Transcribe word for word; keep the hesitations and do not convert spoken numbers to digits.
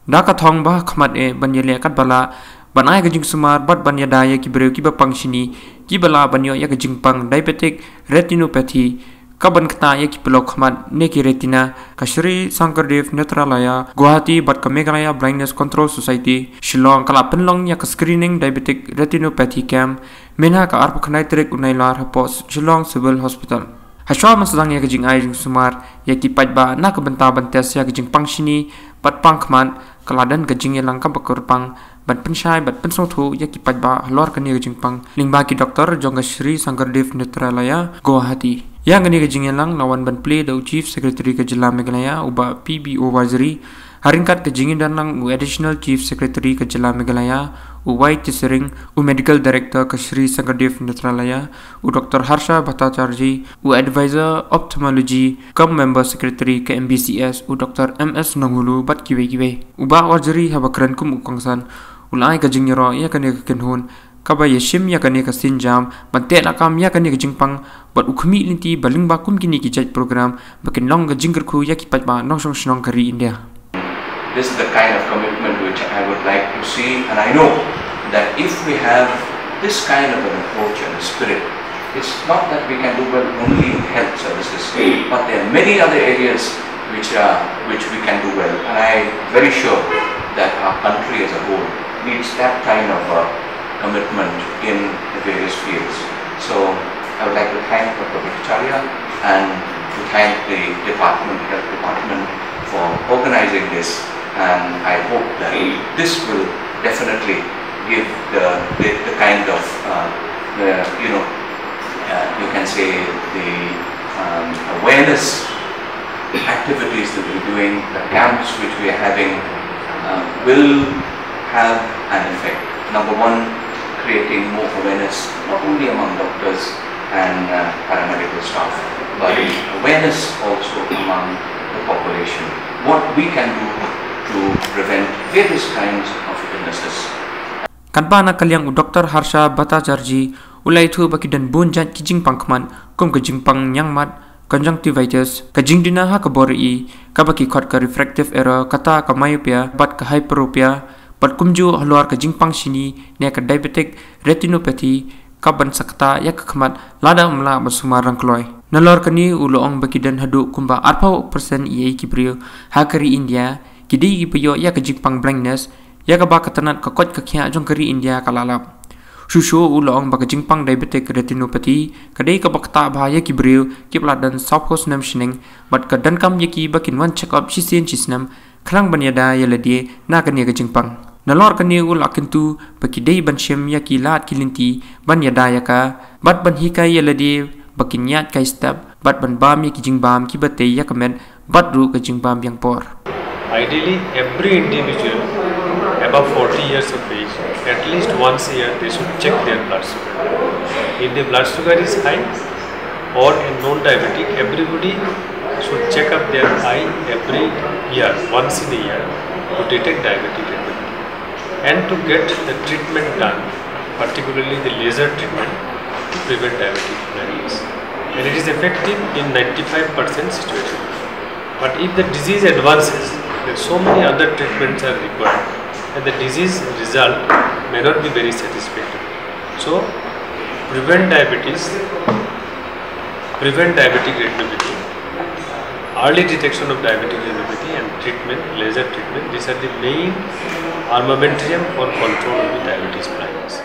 Da ka thong ba ha khmat eh ban ïaleh katba lah ban ai ka jingsumar bad ban ïada ïa ki briew kiba pang shini kiba lah ban ïoh ïa ka jingpang diabetic retinopathy, ka ban ktah ïa ki pyllew khmat ne ki retina. Ka Shri Sankardev Netralaya Guwahati bad ka Meghalaya Blindness Control Society Shillong ka la pynlong ïa ka screening diabetic retinopathy camp mynha ka arphew khyndai tarik u Nailar hapoh Shillong Civil Hospital. Hashwa ban sdang ïa ka jingai jingsumar ïa ki paidbah na ka bynta ban test ïa ka jingpang shini bad pang khmat, ka la don ka jingïalang kaba kyrpang ban pynshai bad pynsngewthuh ïa ki paidbah halor kane ka jingpang lyngba ki doktor jong ka Shri Sankardev Netralaya Guwahati. Ïa kane ka jingïalang la wan ban plie da u Chief Secretary ka Jylla Meghalaya u Bah P B O Warjri, ha ryngkat ka jingïadonlang u Additional Chief Secretary ka Jylla Meghalaya u Y Tisering, u Medical Director ka Shri Sankardev Netralaya u Doktor Harsha Bhattacharjee, u Advisor Ophthalmology cum Member Secretary ka M B C S u Doktor M S Nonghulu bad kiwei kiwei. U Bah Warjri haba kren kum u kongsan u la ai ka jingïaroh ïa kane ka kynhun kaba ïashim ïa kane ka sienjam ban teh lakam ïa kane ka jingpang bad u khmih lynti ba lyngba kum kine ki jait program ba kin long ka jingkyrkhu ïa ki paidbah nongshong shnong ka ri India. This is the kind of commitment which I would like to see, and I know that if we have this kind of an approach and a spirit, it's not that we can do well only in health services, but there are many other areas which are, which we can do well, and I'm very sure that our country as a whole needs that kind of a commitment in the various fields. So I would like to thank Doctor Bhattacharya and to thank the department, health department, for organizing this, and I hope that this will definitely give the, the, the kind of, uh, uh, you know, uh, you can say the, um, awareness activities that we're doing, the camps which we are having, uh, will have an effect. Number one, creating more awareness, not only among doctors and, uh, paramedical staff, but awareness also among the population. What we can do to prevent various kinds of illnesses. Katba na ka liang u Doktor Harsha Bhattacharjee u la ïathuh ba ki don bun jait ki jingpang khmat kum ka jingpang ñiangmat, conjunctivitis, ka jingduna ha ka bor ïa i, kaba ki khot ka refractive error, kata ka myopia bad ka hyperopia, bad kumjuh halor ka jingpang shini ne ka diabetic retinopathy, ka ban sa ktah ïa ka khmat lada ym lah ban sumar rangkloi. Nalor kane u la ong ba ki don haduh kumba arphew percent ïa ki briew ha ka ri India ki dei kiba ïoh ïa ka jingpang blindness, ïa kaba ka tnat ka koit ka khiah jong ka ri India ka la lap. Shuh shuh u la ong ba ka jingpang diabetic retinopathy ka dei kaba ktah bha ïa ki briew kiba la don sawphew snem shaneng bad ka donkam ïa ki ba kin wan check up shisien shisnem khnang ban ïada ïa lade na kane ka jingpang. Nalor kane u la kyntu ba ki dei ban shim ïa ki lad ki lynti ban ïada ïa ka bad ban hikai ïa lade ba kin ïaid kai step bad ban bam ïa ki jingbam kiba tei ïa ka met bad ruh ka jingbam biang por. Ideally, every individual above forty years of age, at least once a year, they should check their blood sugar. If the blood sugar is high or a non-diabetic, everybody should check up their eye every year, once in a year, to detect diabetic retinopathy and to get the treatment done, particularly the laser treatment, to prevent diabetic blindness. And it is effective in ninety-five percent situation. But if the disease advances, then so many other treatments are required, and the disease result may not be very satisfactory. So, prevent diabetes, prevent diabetic retinopathy, early detection of diabetic retinopathy, and treatment, laser treatment, these are the main armamentarium for control of the diabetes blindness.